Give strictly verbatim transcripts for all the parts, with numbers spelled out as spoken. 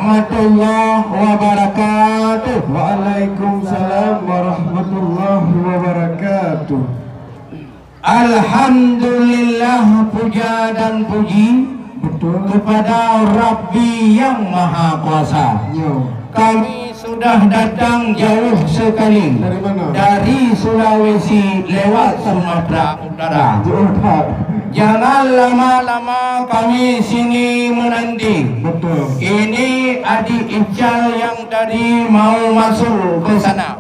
Warahmatullahi wabarakatuh. Waalaikumsalam warahmatullahi wabarakatuh. Alhamdulillah, puja dan puji, betul, kepada Rabbi yang Maha Kuasa. Yo. Kami sudah datang jauh sekali. Dari mana? Dari Sulawesi lewat Sumatera Utara. Jauh tak? Jangan lama-lama kami sini menanti. Betul. Ini adik Ical yang tadi mau masuk ke sana.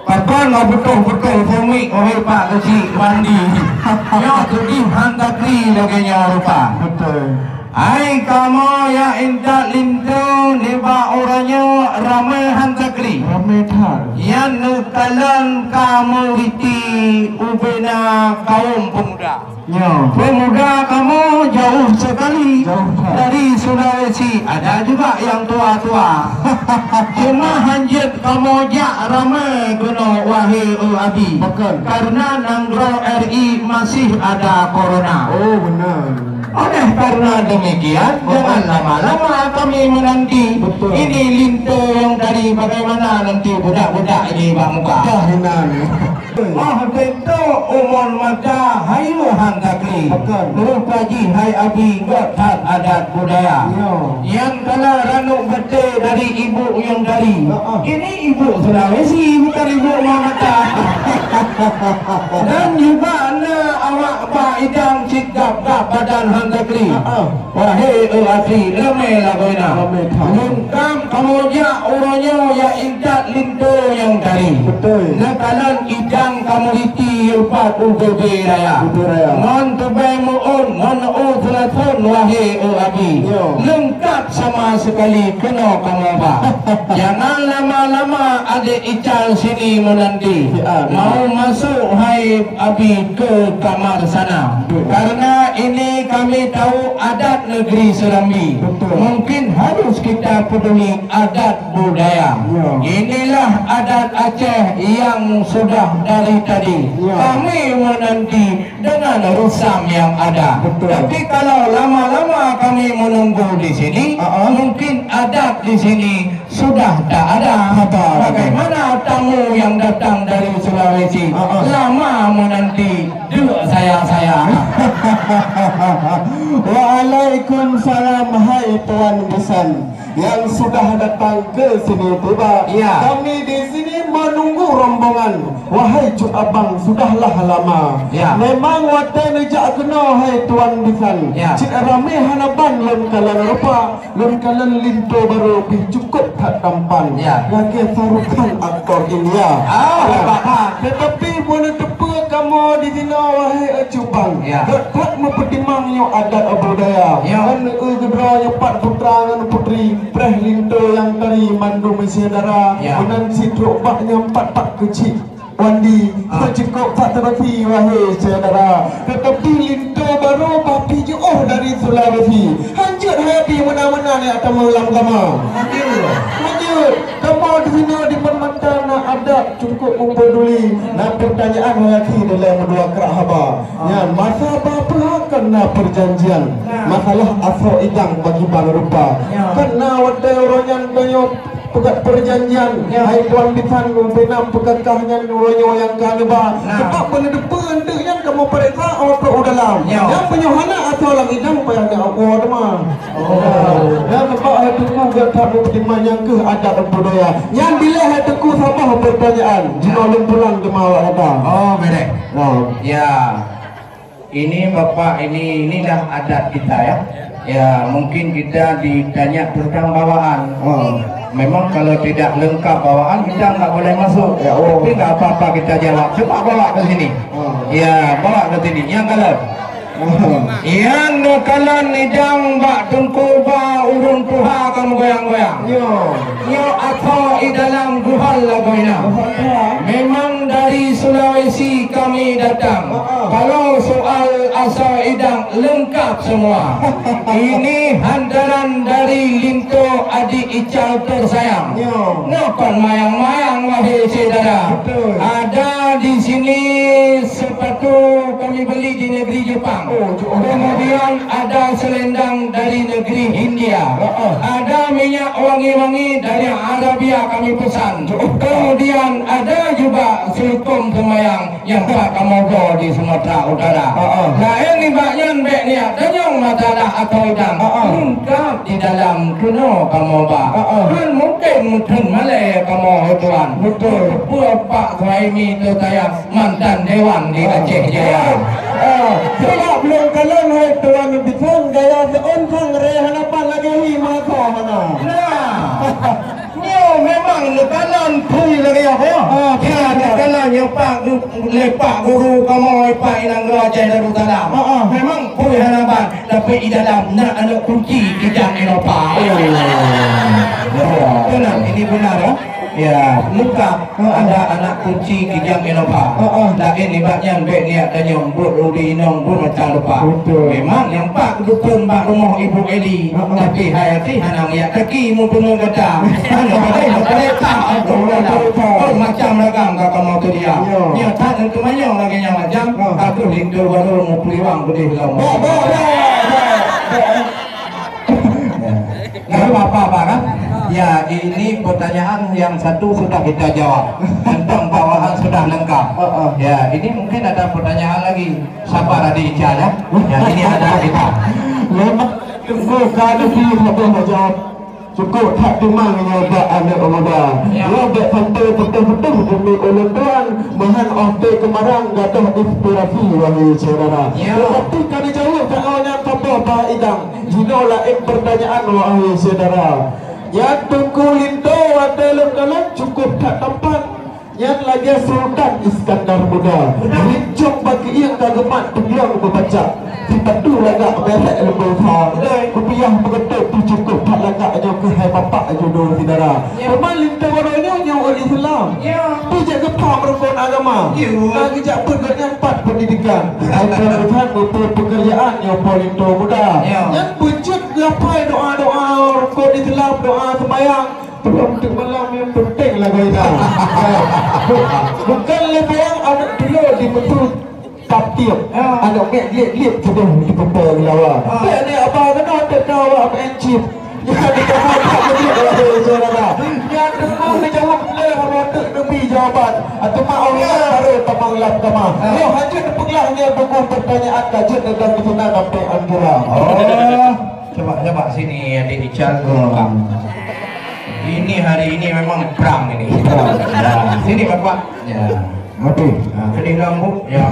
Pakon mau beutôh-beutôh peumiek, wahai Pak Keuchik Wandi. Nyoe keudeh han takri lagèe nyoe rupa. Betul. Hai kamoe nyang intat linto nibak uroe nyoe ramé han takri. Ramé that. Nyan neukalon kamoe riti ubena kaum pemuda. Nyoe. Pemuda kamoe jauh sekali dari Sulawesi, ada juga yang tua-tua. Cuma hanjeuet kamoe jak ramé keunoe, wahé Abi. Betul. Karena nanggroe R I masih ada corona. Oh, benar. Oleh karena demikian, jangan lama-lama kami menanti. Betul. Ini linto yang tadi bagaimana nanti budak-budak ini bak muka. Dah, benar. Wah, teuntèe umon mata hai Tuhan takli. Betul. Rupa jih hai Abi, göt that adat budaya. Yo. Nyang kala ranub batèe dari ibu nyang dari. Heeh. Ini ibu Sulawesi, bukan ibu umon mata. Dan juga na awak ba idang cit gab-gab badan han takli. Heeh. Wahé Abi, ramé lagoina. Ramé that. Lengkap kamoe jak uroe nyoe jak intat linto nyang tari. Betul. Neukalon idang kamoe riti upat u Bubé Raya. Bubé Raya. Ngon tubèe meu'ôn, ngon u seulathon, wahé Abi. Yo. Lengkap sama sekali keunoe kamoe ba. Jangan lama-lama adék Ical sini menanti. Ya, ya. Mau masuk hai Abi ke kamar sana. Betul. Karena ini kami tahu adat negeri Serambi. Betul. Mungkin harus kita peduli adat budaya. Ya. Inilah adat Aceh yang sudah dari tadi. Ya. Kami menanti dengan rusam yang ada. Betul. Tapi kalau lama-lama kami menunggu di sini, ah, ah, mungkin adat di sini sudah tak ada. Ada. Bagaimana tamu yang datang dari Sulawesi? Ah, ah. Lama menanti, duduk saya-saya. Waalaikumsalam, hai Tuan Bisan yang sudah datang ke sini tiba. Ya. Kami di sini menunggu rombongan. Wahai cut abang, sudahlah lama. Ya. Memang watèe neujak keunoe, hai Tuan Bisan. Ya. Cit ramé hana ban lôn kalon rupa. Lôn kalon linto barô pih cukôp that tampan. Ya. Lagèe Shah Rukh Khan aktor India. Ah, ya. Hebat, ha. Tetapi meuneuteupeu kamoe di sinoe, wahé cubang. Ya. Gèt that meupeutimang nyoe adat budaya. Ya. Ngon eu keudroe nyoe pat putra ngon putri, preh linto nyang tari mandum syedara. Ya. Meunan sidroe bak nyoe pat-pat keuchik. Wandi, ah, cukôp that teurapi, wahé syedara. Teutapi linto barô pih jiôh dari Sulawesi. Hanjeuet hai Abi meunan-meunan nyang tamong lam agama. Hanjeuet. Hanjeuet. Kamoe di sinoe di Permata na adat cukôp meupeuduli. Na peurtanyaan hai Abi dilèe meudua krak haba. Ah. Nyan, masa ba peuhah kan na peurjanjian. Nah. Masalah asoe idang bagi ban rupa. Ya. Kan na watèe uroe nyan tanyoe peugöt peurjanjian, ya, hai Tuan Bisan, ubena peukakah nyan uroe nyoe nyang ka neuba. Nah. Teuma meuneuteupeu eunteuk nyan kamoe pareksa ôk trôk u dalam. Ya. Nyan meunyoe hana asoe lam idang payah neuwoe teuma. Oh. Ya, teuma hai Teungku gata meupeutimang nyang keuh adat budaya. Nyan dilèe hai Teungku saboh peurtanyaan. Ya. Jinoe lôn pulang teuma awak gata. Oh, beureh. Nah. Ya. Ini Bapak, ini, inilah adat kita, ya. Ya, mungkin kita ditanya tentang bawaan. Oh. Memang kalau tidak lengkap bawaan, kita nggak boleh masuk. Ya, oh. Tapi nggak apa-apa, kita jawab. Coba bawa ke sini. Oh. Ya, bawa ke sini. Nyang kalon. Oh. Nyang neukalon idang bak teungku ba ureueng tuha ka meugoyang-goyang. Yo. Nyoe asoe i dalam guhal lagoina. Guhal tuha. Memang dari Sulawesi kami datang. Ha, ha. Kalau soal asoe idang, lengkap semua. Ini hantaran dari linto adik Ical tersayang. Yo. Nyoe kon mayang-mayang, wahé syedara. Betul. Ada di sini sepatu Beli di negeri Jepang. Oh, jauh. Kemudian ada selendang dari negeri India. Heeh. Ada minyak wangi-wangi dari Arabia kami pesan. Jauh. Kemudian ada juga seukum sembayang nyang pat kamoe bloe di Sumatera Utara. Heeh. Laén nibak nyan bèk neujak tanyong masalah atau idang. Heeh. Leungkap di dalam keunoe kamoe ba. Heeh. Kan mungkin meuteun malèe kamoe, ho tuan. Betul. Peue Pak Suhaimi teusayang mantan dewan di Aceh Jaya. Ah, sebab belum kalon hai tuan bisan gaya seon sang re hana pan lagèe hi masa mana. Nah, nyoe memang neukalon pui lagèe apa? Ah, ya, neukalon nyoe Pak Gu-, lé Pak Guru kamoe Pak Inanggo Aceh Darussalam. Ah, ah. Memang pui hana ban, tapi di dalam na aneuk kunci kijang Eropa. Oh. Betul, ini benar, ya? Ya, lengkap. Heeh. Ada anak kunci kijang Eropa. Heeh. Laén nibak nyan bèk neujak tanyong buet rudi inong buet macam rupa. Betul. Memang nyang pat geupeuen bak rumoh Ibu Eli. Heeh. Tapi hai até hana meujak kaki meuteumé gata. Hana boleh, hana boleh tak. Betul, betul. Oh, macam ragam ka kamoe tu dia. Ya. Nyoe that ngon teumanyong lagèe nyang macam. Heeh. Ka troh linto baru meupeuluwang beudeh lom. Ba, ba, ba, ba, ba. Ya. Nggak apa-apa, Pak, kan? Ya, ini pertanyaan yang satu sudah kita jawab. Tentang bawaan sudah lengkap. Heeh. Ya, ini mungkin ada pertanyaan lagi. Sabar, adik Ica, ya. Ya, ini ada kita. Memang tunggu kali ini sudah jawab. Cukup that teuma nyoe bak aneuk muda. Ya. Nyoe bèk santai putôh-putôh demi ulôn tuan. Meuhan óh teuh keumarang gadoh inspirasi, wahai syedara. Ya. Tetapi ka dijaweueb soal nyan saboh bak idang. Jinoe laén pertanyaan, wahai syedara. Nyan Teungku Linto watèe lôn kalon cukup that tampan. Nyan lagèe Sultan Iskandar Muda. Betul. Rincong bak keuieng ka geumat peugloe beubacak. Sipatu lagak merek leubeh sa. Betul. Kupiah meugeutôp pih cukup that lagak nyoe keuhai bapak judo syedara. Ya. Teuma linto baroe nyoe nyang ureueng Islam. Ya. Pih jak geupaham rukon agama. Ya. Ka geujak peuet gobnyan pat pendidikan. Ai peuet gobnyan muphom pekerjaan nyoe po linto muda. Ya. Nyan beujeuet geuapai doa-doa rukon Islam, doa seumayang. Belum teuk malam nyang penting lagoe nyan. Bukan lé sayang aneuk tulô di meutut Tatiep, ya. Aneuk miet liet-liet keudeh di peupo Ulawa. Ah. Bèk ni aba keunoe teuka awak meu'en cit. Nyan di keuhai that beujeuet awak dari suara. Nyan teungku geujaweueb lé hana teuk neubi jawaban. Teuma awak baru tamong lam kama. Ah. Nyoe hana jeuet neupeuglah nyoe buku pertanyaan ka jeuet neugang di sinan sampai Anggora. Oh, coba, coba sini, adik Ical. Hmm. Ini hari ini memang perang ini. Perang. Ya, sini Bapak. Ya. Okey. Ha, keudéh lom, Bu. Ya.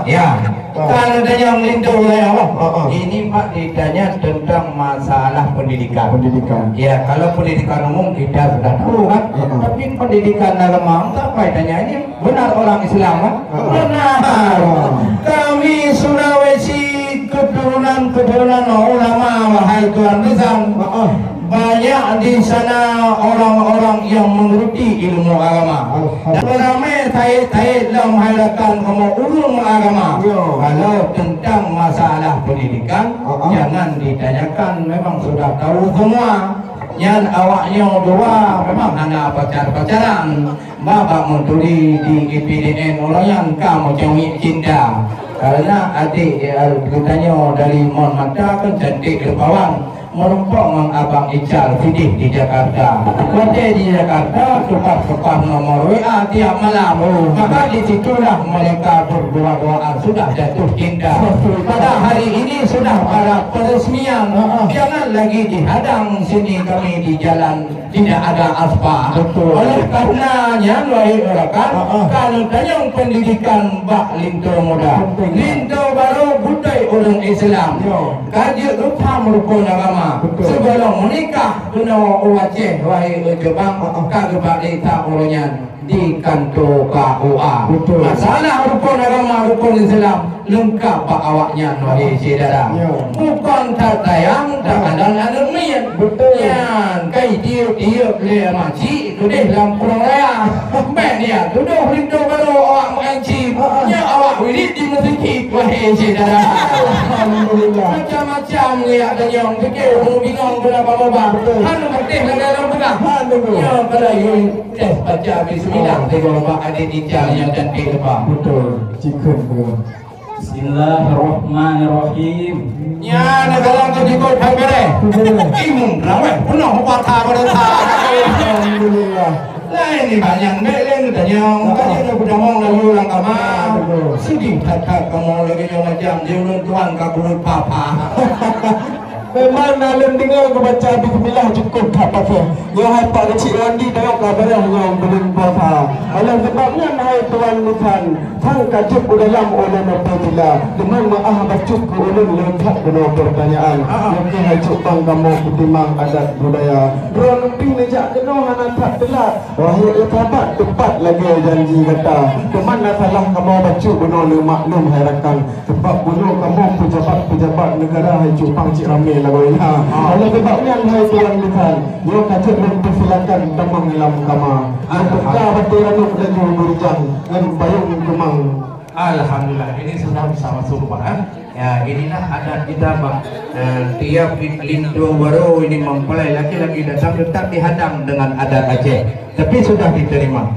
Ya. Ha. Kalau tanya linto saya, Bang. Ha, ha. Ini, Pak, ditanya tentang masalah pendidikan. Pendidikan. Ya, kalau pendidikan umum kita sudah tahu, kan? Ha, ha. Tapi pendidikan agama, tak payah tanya ini. Benar orang Islam, kan? Ha. Benar. Ha. Kami Sulawesi keturunan-keturunan ulama, wahai Tuan Bisan. Ha, ha. Banyak di sana orang-orang yang mengerti ilmu agama. Alhamdulillah. Dan ramé taét-taét lam hai rakan kamoe ureueng agama. Ya. Kalau tentang masalah pendidikan, uh-uh, jangan ditanyakan, memang sudah tahu semua. Nyan awak nyoe dua memang hana pacar-pacaran. Ba bak meuturi di I P D N uroe nyan ka meucaweueb cinta. Karena adik, eh, geutanyoe dari mon mata kan cantik rupawan. Meurumpok ngon Abang Ical sideh di Jakarta. Watèe di Jakarta, tukar-tukar nomor W A tiap malam. Oh. Maka di situlah mereka berdua-duaan sudah jatuh cinta. Betul. Pada hari ini sudah ada peresmian. Ha, ha. Jangan lagi dihadang sini kami di jalan tidak ada aspal. Betul. Oleh karena nyan, wahai rakan, ha, ha, ka neutanyong pendidikan bak linto muda. Penting. Linto baru gutèe ureueng Islam. Yo. Ka jeuet geupaham rukon agama. Betul. Sigohlom meunikah keunoe u Aceh, wahai Ujubang, ha, ha, ka geubak data uroe nyan di kanto K U A. Betul. Masalah rukon agama, rukon Islam, leungkap bak awak nyan, wahai syedara. Ya. Bukon that sayang, takalon aneuk miet. Betul. Nyan, ka itiup-tiup lé makcik keudeh lam pulang raya. Bèk neujak tudoh linto baru awak meu'en cit. Ha, ha. Nyan awak wirit di meuseujid, wahai syedara. Alhamdulillah. Macam-macam geujak tanyong, pike ureueng binong keunan bak babah. Betul. Hana meuteh lagèe lam peugah. Hana. Nyan, kada yue. Teh baca bismillah, tengok bak adik Ica nyang cantik leubah. Betul, cikheun tu. Bismillahirrahmanirrahim. Nyan dalam tu jikot hai bere. Imum raweh penuh bata berita. Alhamdulillah. Lain ni banyak mek lain tanya. Tanya nak berdamong lalu lang kama. Sedih that-that kamoe lagèe nyoe macam di ulôn tuan ka bulut papa. Memang na lôn deungoe geubaca bismillah cukôp that pasoe. Nyoe hai Pak Keuchik Wandi tayong ka beureh nyoe buleuen puasa. Oleh sebab nyan hai tuan bisan, sang ka jeuet u dalam ulôn apabila deungon meu'ah bacut keu ulôn lôn that bunoe peurtanyaan. Nyoe keuh hai cukôp bang kamoe peutimang adat budaya. Droeneuh pih neujak keunoe hana that teulat. Wahai sahabat, teupat lagèe janji gata. Teuma na salah kamoe bacut bunoe neumaklum hai rakan. Sebab bunoe kamoe peujabat-peujabat neugara hai cupang cit ramé lagoe na. Oleh sebab nyan hai tuan bisan, nyoe ka jeuet lôn peusilakan tamong lam kama. Teuka batèe ranub laju beurijang ngon payong keumang. Alhamdulillah, ini sudah bisa masuk, Pak, eh. Ya, inilah adat kita, Pak. Eh, tiap li-, linto baru ini mempelai laki-laki datang tetap dihadang dengan adat Aceh. Tapi sudah diterima.